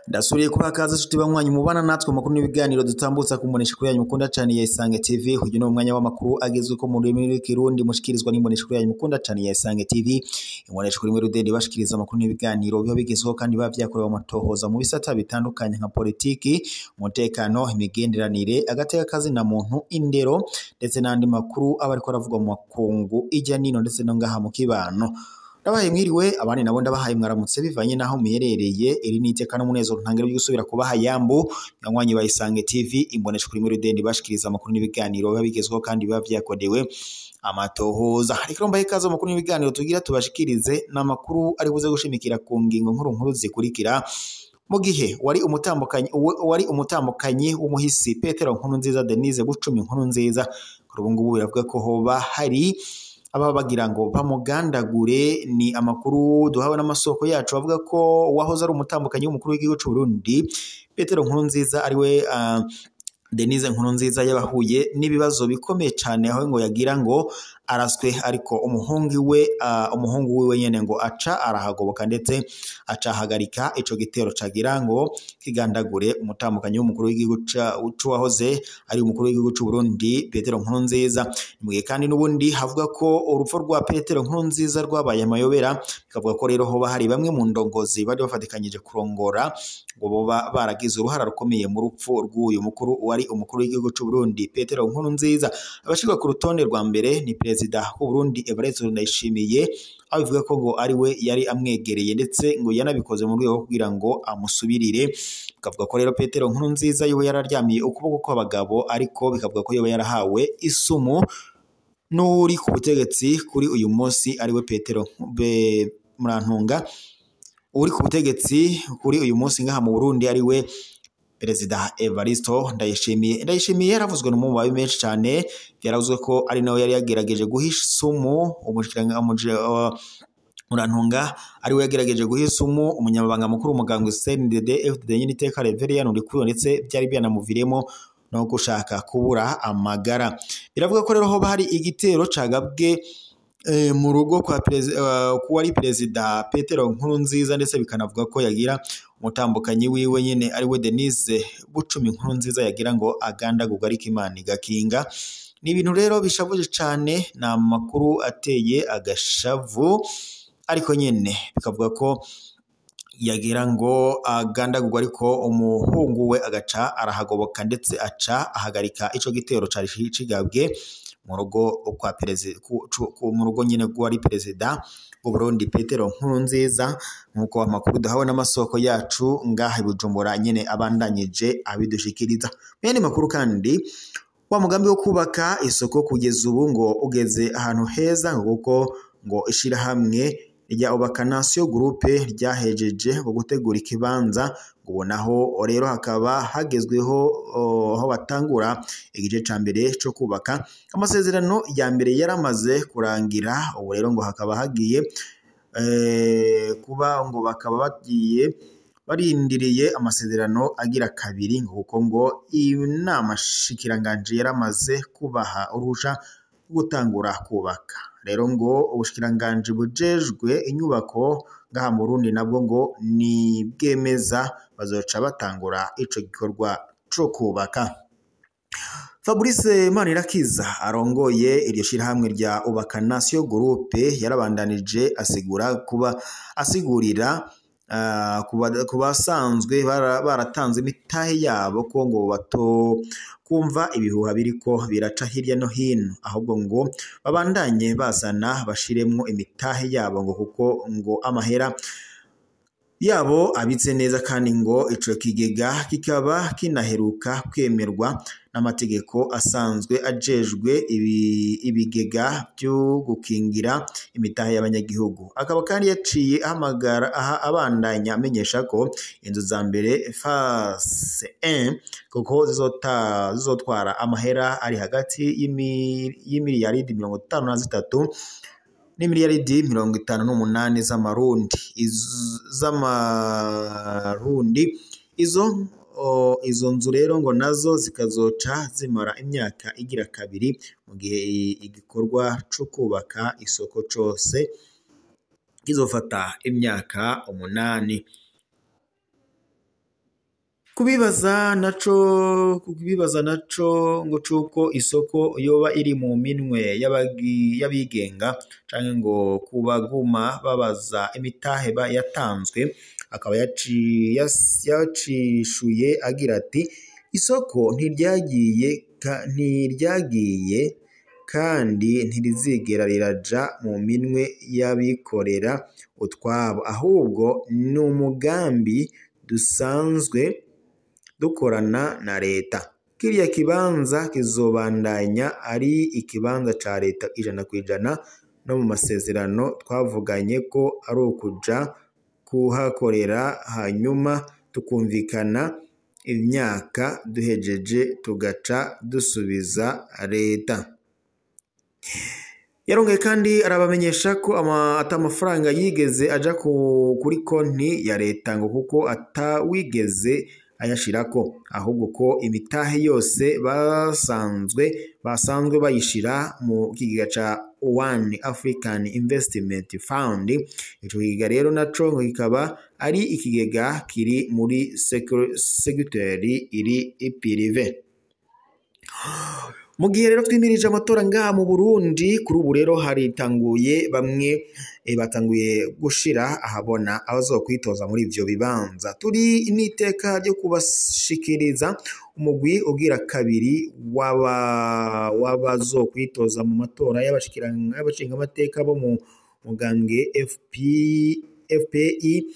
Ndasuriye kuba kaza nshuti banywanyi mubana natwe makuru n'ibiganiro dutambutsa kumbonesha kuri yanyu mukunda cyane ya Isange TV. Uyu ni umwanya w'amakuru agezwe ko mu rurimi rw'ikirundi mushikirizwa n'imbonesha kuri yanyu mukunda cyane ya Isange TV. Imbonesha kuri mwe rudende bashikiriza amakuru n'ibiganiro biba bigezweho kandi biba vyakorewe amatohoza mu bisata bitandukanye nka politiki, umutekano, imigenderanire, agateka kazi na muntu, indero ndetse n'andi makuru aba ariko aravugwa mu makungu ijya nino ndetse no ngaha mu kibano. Ndabahaye mwiriwe abandi nabo ndabahaye mwaramutse bivanye naho muherereye. Iri ni iteka n'umunezero ntangere byo gusubira kubaha yambu nyanywanyi ba Isange TV, imbonesha kuri muri rudende bashikiriza amakuru n'ibiganiro biba bigezweho kandi biba vyakodewe amatohoza. Reka mbahe ikaze amakuru n'ibiganiro tugira tubashikirize n'amakuru ari buze gushimikira ku ngingo nkuru nkuru zikurikira. Mu gihe wari umutambukanyi w'umuhisi Petero Nkurunziza Denise Bucumi Nkurunziza, kuri ubu ngubu biravuga ko hoba hari aba bagira ngo bamugandagure. Ni amakuru duhawe n'amasoko yacu avuga ko wahoze ari umutambukanyi w'umukuru w'igihugu cy'u Burundi Petero Nkurunziza ariwe Denise Nkurunziza yabahuye n'ibibazo bikomeye cyane, aho ngo yagira ngo araswe ariko umuhungu wiwe nyene ngo aca arahagoboka ndetse aca ahagarika ico gitero cagira ngo kigandagure umutambukanyi w'umukuru w'igihugu c'uwahoze ari umukuru w'igihugu c'u Burundi Petero Nkurunziza. Mugihe kandi n'ubundi havuga ko urupfu rwa Petero Nkurunziza rwabaye amayobera, bikavuga ko rero hoba hari bamwe mu ndongozi bari bafatikanyije kurongora ngo boba baragize uruhara rukomeye mu rupfu rw'uyu mukuru wari umukuru w'igihugu c'u Burundi Petero Nkurunziza. Abashirwa ku rutonde rwa mbere ni Perezida w'u Burundi Evariste Ndayishimiye, aho bivuga ko ngo ari we yari amwegereye ndetse ngo yanabikoze mu rwego kugira ngo amusubirire. Bikavuga ko rero Petero Nkurunziza yoba yararyamiye ukuboko kw'abagabo, ariko bikavuga ko yoba yarahawe isumu n'uri ku butegetsi kuri uyu munsi ari we Petero Murantunga, uri ku butegetsi kuri uyu munsi ngaha mu Burundi ari we Perezida Evariste Ndayishimiye. Ndayishimiye yaravuzwe n'umubabi menshi cyane, yaravuzwe ko ari nawe yari yagerageje guhisha isumu Murantunga, ari we yagerageje guha isumu umunyamabanga mukuru umuganga CNDD FDD nyine iteka Reverien Ndikuriyo, ndetse byari byanamuviremo no gushaka kubura amagara. Biravuga ko rero hoba hari igitero cagabwe mu rugo kwa wari Perezida Petero Nkurunziza, ndetse bikanavuga ko yagira umutambukanyi wiwe nyene ari we Denise Bucumi Nkurunziza yagira ngo agandagurwe ariko Imana igakinga. Ni ibintu rero bishavuje cane, ni amakuru ateye agashavu, ariko nyene bikavuga ko yagira ngo agandagurwe ariko umuhungu we agaca arahagoboka ndetse aca ahagarika ico gitero cari cigabwe mu rugo kwa perezida, mu rugo nyene rwari Perezida w'u Burundi Petero Nkurunziza, nkuko amakuru duhawe n'amasoko yacu ngaha i Bujumbura nyene abandanyije abidushikiriza. Mwene makuru kandi wa mugambi wo kubaka isoko kugeza ubu ngo ugeze ahantu heza, ngo kuko ngo ishirahamwe rya Ubaka Nation Group ryahejeje ngo gutegura ikibanza, ngo naho rero hakaba hagezweho aho batangura igice ca mbere co kubaka. Amasezerano ya mbere yaramaze kurangira, ubu rero ngo hakaba hagiye kuba ngo bakaba bagiye barindiriye amasezerano agira kabiri, ngo kuko ngo inama shikiranganje yaramaze kubaha uruhusha gutangura kubaka. Rero ngo ubushikiranganje bujejwe inyubako ngaha mu Burundi nabwo ngo ni bwemeza bazoca batangura ico gikorwa co kubaka. Fabrice Manirakiza arongoye iryo shirahamwe rya Ubaka Nation Group yarabandanije asigura kuba asigurira kubasanzwe baratanze imitahe yabo ko ngo bato kumva ibihuha biriko biraca hirya no hino, ahubwo ngo babandanye bazana bashiremwo imitahe yabo, ngo kuko ngo amahera yabo abitse neza, kandi ngo ico kigega kikaba kinaheruka kwemerwa n'amategeko asanzwe ajejwe ibigega byo gukingira imitahe y'abanyagihugu. Akaba kandi yaciye ahamagara abandanya amenyesha ko inzu za mbere phase 1 kuko zizotwara amahera ari hagati y'imiliyaridi 53 n'imiliyaridi 58 z'amarundi izo izo nzu rero ngo nazo zikazoca zimara imyaka igira kabiri, mu gihe igikorwa co kubaka isoko cose kizofata imyaka 8. Kubibaza naco ngo cuko isoko yoba iri mu minwe y'abigenga canke ngo kubaguma babaza imitahe yatanzwe, akaba yacishuye agira ati isoko ntiryagiye kandi ntirizigera riraja mu minwe y'abikorera utwabo, ahubwo ni umugambi dusanzwe dukorana na leta. Kiriya kibanza kizobandanya ari ikibanza ca leta 100%, no mu masezerano twavuganye ko ari ukuja kuhakorera hanyuma tukumvikana imyaka duhejeje tugaca dusubiza leta. Yarongeye kandi arabamenyesha ko atamafaranga yigeze aja kuri konti ya leta ngo kuko atawigeze ayashirako, ahubwo ko imitahe yose basanzwe bayishira mu kigega ca One African Investment Fund. Ico kigega rero naco ngo kikaba ari ikigega kiri muri segiteri iri prive. Mu gihe rero twimirije amatora ngaha mu Burundi, kuri ubu rero haritanguye bamwe batanguye gushira ahabona abazokwitoza muri ivyo bibanza. Turi n'iteka ryo kubashikiriza umugwi ugira kabiri w'abazokwitoza mu matora y'abashingamateka bo mu mugambwe FPI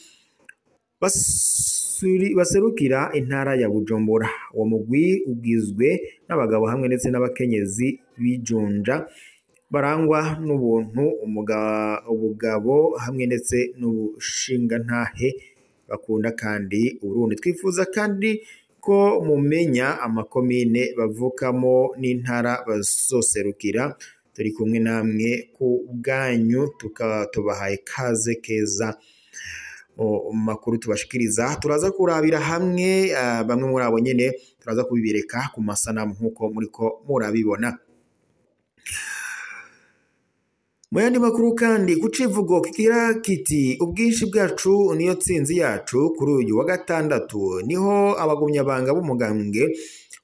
baserukira intara ya Bujumbura. Uwo mugwi ugizwe n'abagabo hamwe ndetse n'abakenyezi bijunja barangwa n'ubuntu, ubugabo hamwe ndetse n'ubushingantahe, bakunda kandi Uburundi. Twifuza kandi ko mumenya amakomine bavukamo n'intara bazoserukira. Turi kumwe namwe ku bwanyu, tubahaye kaze keza makuru tubashikiriza. Turaza kurabira hamwe bamwe muri abo nyene, turaza kubibereka ku masanamu nkuko muriko murabibona. Mu yandi makuru kandi, ku civugo kigira kiti ubwinshi bwacu niyo tsinzi yacu, kuri uyu wa gatandatu niho abagumyabanga b'umugambwe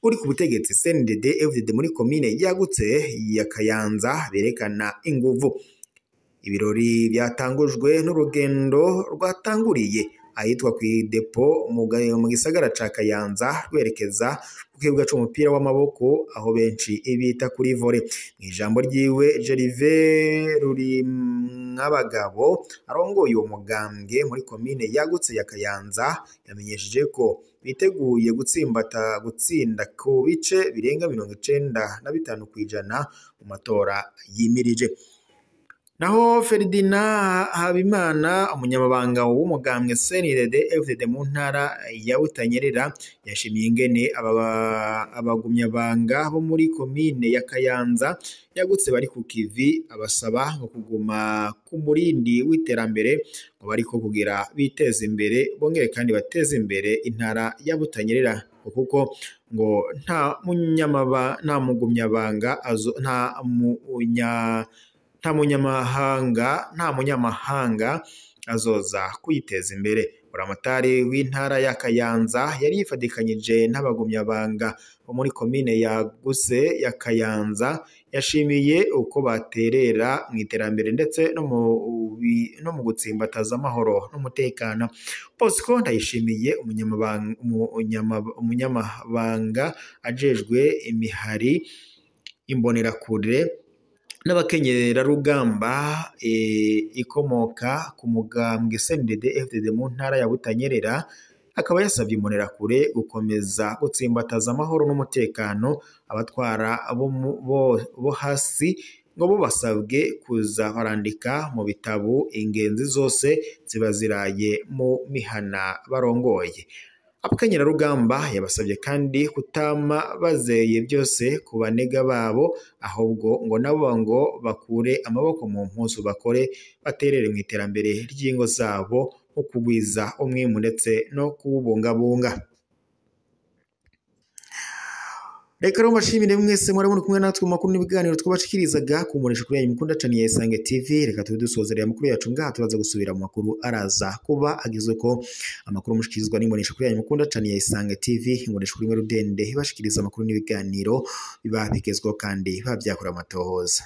uri ku butegetsi CNDD FDD muri komine yagutse ya Kayanza berekana inguvu. Ibirori byatangujwe n'urugendo rwatanguriye ahitwa ku depo mu gisagara ca Kayanza rwerekeza ku kibuga c'umupira w'amaboko aho benshi bita kuri volley. Mu ijambo ryiwe, Gervais Rurimwabagabo arongoye uwo mugambwe muri komine yagutse ya Kayanza yamenyesheje ko biteguye gutsinda ku bice birenga 95% mu matora yimirije. Naho Ferdinand Habimana, umunyamabanga w'umugambwe CNDD FDD mu ntara ya Butanyerera, yashimiye ingene abagumyabanga bo muri komine ya Kayanza yagutse bari ku kivi, abasaba ngo kuguma ku murindi w'iterambere ngo bariko kugira biteze imbere, bongere kandi bateze imbere intara ya Butanyerera, kuko ngo nta mugumyabanga nta munyamahanga azoza kwiteza imbere. Buramatari w'intara ya Kayanza yari yifadikanyije n'abagumyabanga bo muri komine yagutse ya Kayanza, yashimiye uko baterera mu iterambere ndetse no mu gutsimbataza amahoro n'umutekano. Bosco Ndayishimiye, umunyamabanga ajejwe imihari imbonerakure n'abakenyerarugamba ikomoka ku mugambwe CNDD FDD mu ntara ya Butanyerera, akaba yasabye imbonerakure gukomeza gutsimbataza amahoro n'umutekano. Abatwara bo hasi ngo bo basabwe kuza barandika mu bitabo ingenzi zose ziba ziraye mu mihana barongoye. Abakenyerarugamba yabasabye kandi kutama bazeye byose ku banega babo, ahubwo ngo nabo ngo bakure amaboko mu mpuzu bakore baterere mu iterambere ry'ingo zabo, mu kugwiza umwimbu ndetse no kuwubungabunga. Reka rero mbashimire mwese mwari muri kumwe natwe mu makuru n'ibiganiro twabashikirizaga ku mbonesha kuri yanyu mukunda cane ya Isange TV. Reka tube dusozereye amakuru yacu ngaha, turaza gusubira mu makuru araza kuba agizwe ko amakuru mushikirizwa n'imbonesha kuri yanyu mukunda cane ya Isange TV, imbonesha kuri Rudende ibashikiriza amakuru n'ibiganiro biba bigezweho kandi biba byakora amatohoza.